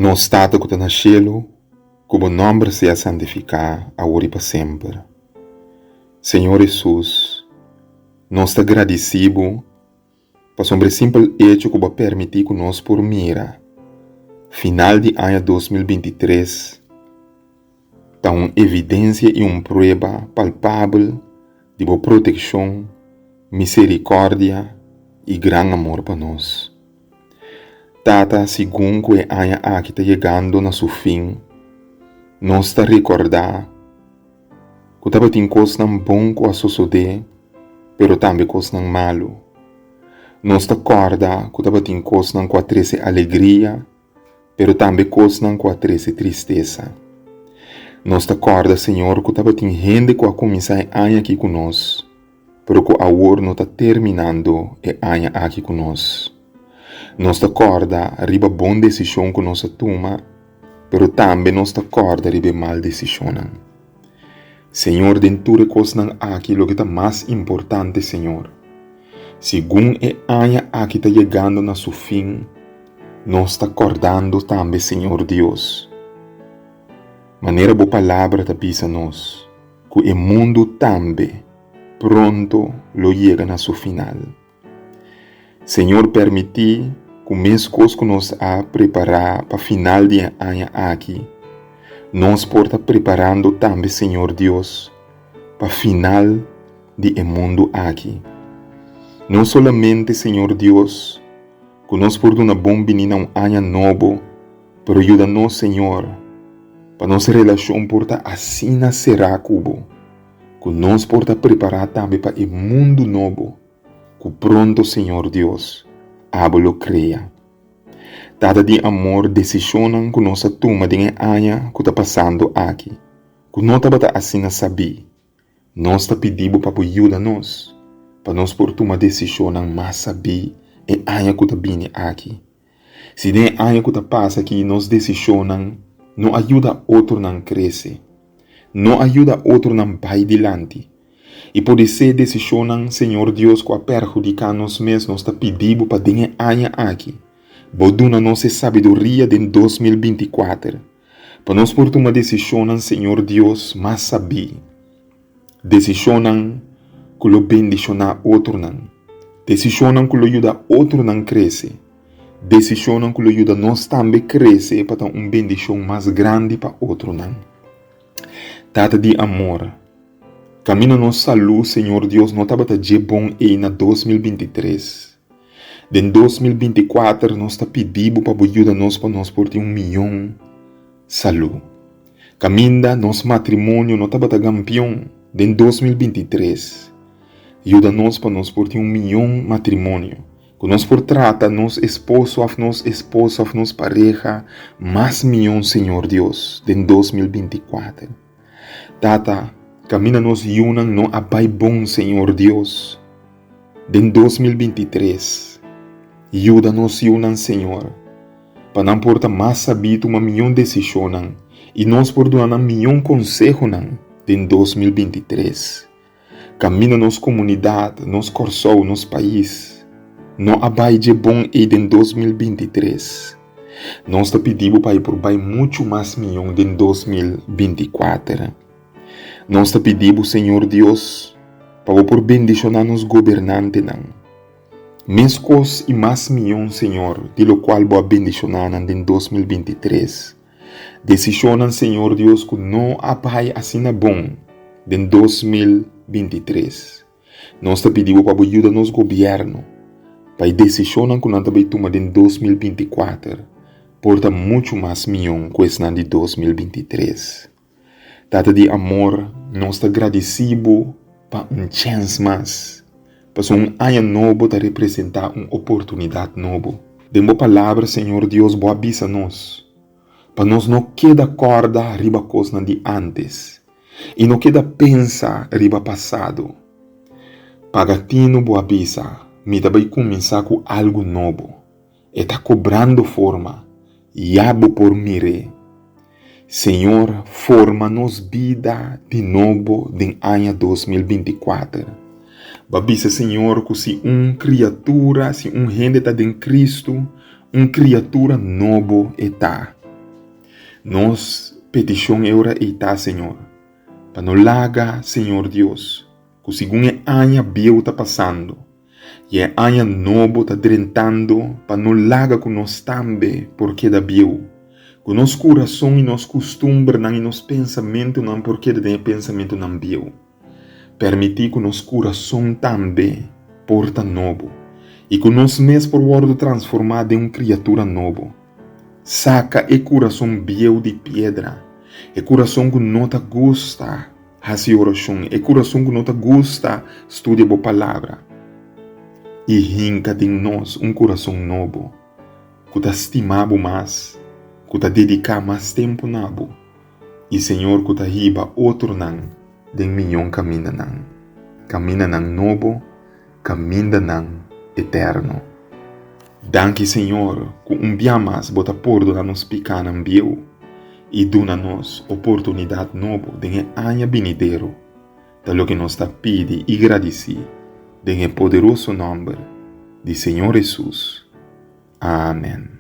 Nos Tata ku ta na shelu, ku bo nòmber sea santifiká awor i pa semper. Señor Hesus, nos ta gradisí bo pasobra e simpel echo ku bo a permití ku nos por mira final di aña 2023 ta un evidensia i un prueba palpabel di bo protekshon, miserikòrdia i gran amor pa nos. Tata, segun ku e aña aki ta yegando na su fin, nos ta rekordá ku tabatin kosnan bon ku a sosodé, pero tambe kosnan malu. Nos ta kòrda ku tabatin kosnan ku a trese alegria, pero tambe kosnan ku a trese tristesa. Nos ta kòrda, Señor, ku tabatin hende ku a kuminsá e aña aki ku nos, pero ku awor no ta terminando e aña aki ku nos. Nos ta kòrda riba bon desishon ku nos a tuma, pero tambe nos ta kòrda riba e mal desishonnan. Señor, den tur e kosnan aki loke ta mas importante, Señor, segun e aña aki ta yegando na su fin, nos ta kòrdando tambe, Señor Dios, manera Bo Palabra ta bisa nos, ku e mundu tambe pronto lo yega na su final. Señor permití ku meskos ku nos a prepará pa final di e aña aki, nos por ta preparando tambe Señor Dios pa final di e mundu aki. No solamente Señor Dios ku nos por duna bon bini na un aña nobo, pero yuda nos Señor pa nos relashon por ta asina será ku Bo, ku nos por ta prepará tambe pa e mundu nobo ku pronto Señor Dios abo lo krea. Tata di amor, desishonnan ku nos a tuma den e aña ku ta pasando aki, ku no tabata asina sabí, nos ta pidi bo pa bo yuda nos, pa nos por tuma desishonnan mas sabí e aña ku ta bini aki. Si den e aña ku ta pasa aki nos desishonnan no a yuda otronan krese, no a yuda otronan bai dilanti, i podisé desishonnan, Señor Dios, ku a perhudiká nos mes, nos ta pidi Bo pa den e aña aki Bo duna nos e sabiduria den 2024 pa nos por tuma desishonnan, Señor Dios, mas sabí, desishonnan ku lo bendishoná otronan, desishonnan ku lo yuda otronan krese, desishonnan ku lo yuda nos tambe krese pa ta un bendishon mas grandi pa otronan. Tata di amor, kaminda nos salú, Señor Dios, no tabata dje bon ei na 2023. Den 2024 nos ta pidi Bo pa Bo yuda nos pa nos por tin un mion salú. Kaminda nos matrimonio no tabata gampion den 2023. Yuda nos pa nos por tin un mion matrimonio. Ku nos por trata nos esposo òf nos esposa òf nos pareha mas mion Señor Dios den 2024. Tata, kaminda nos yunan no a bai bon Señor Dios den 2023. Yuda nos yunan Señor pa nan por ta mas sabí tuma mion desishonnan i nos por duna nan mion konsehonan den 2023. Kaminda nos komunidat, nos Kòrsou, nos pais, no a bai dje bon ei den 2023. Nos ta pidi bo pa e por bai muchu mas mion den 2024. Nos ta pidi bo, Señor Dios, pa bo por bendishoná nos gobernantenan. Meskos i mas mion, Señor, di lokual bo a bendishoná nan den 2023. Desishonnan, Señor Dios, ku no a bai asina bon den 2023. Nos ta pidi Bo pa Bo yuda nos gobièrnu pa e desishonnan ku nan ta bai tuma den 2024 por ta muchu mas mion ku esnan di 2023. Tata di amor, nos ta gradisí Bo pa un chèns mas, pasobra un aña nobo ta representá un oportunidat nobo. Den Bo Palabra, Señor Dios, Bo a bisa nos pa nos no keda kòrda riba kosnan di ántes i no keda pensa riba pasado. Paga tinu, Bo a bisa, mi ta bai kuminsá ku algu nobo. E ta kobrando forma, ya bo por mir'é. Señor, forma nos bida di nobo den aña 2024. Bo a bisa, Señor, ku si un kriatura, si un hende ta den Kristu, un kriatura nobo e ta. Nos petishon e ora ei ta, Señor, pa no laga, Señor Dios, ku segun e aña bieu ta pasando i e aña nobo ta drentando pa no laga ku nos tambe por keda bieu, ku nos kurason i nos kustumbernan i nos pensamentunan por keda den e pensamentunan bieu. Permití ku nos kurason tambe por ta nobo i ku nos mes por wòrdu transformá den un kriatura nobo. Saka e kurason bieu di piedra, e kurason ku no ta gusta hasi orashon, e kurason ku no ta gusta studia bo Palabra, i hinka den nos un kurason nobo ku ta stima bo mas, ku ta dediká mas tempu na bo. I Señor ku ta hiba otronan den miyon kamindanan, kamindanan nobo, kamindanan eterno. Danki Señor ku un bia mas bo ta pordona nos pikanan bieu i duna nos oportunidat nobo den e aña binidero, ta loke nos ta pidi i gradisí den e poderoso nòmber di Señor Hesus. Amen.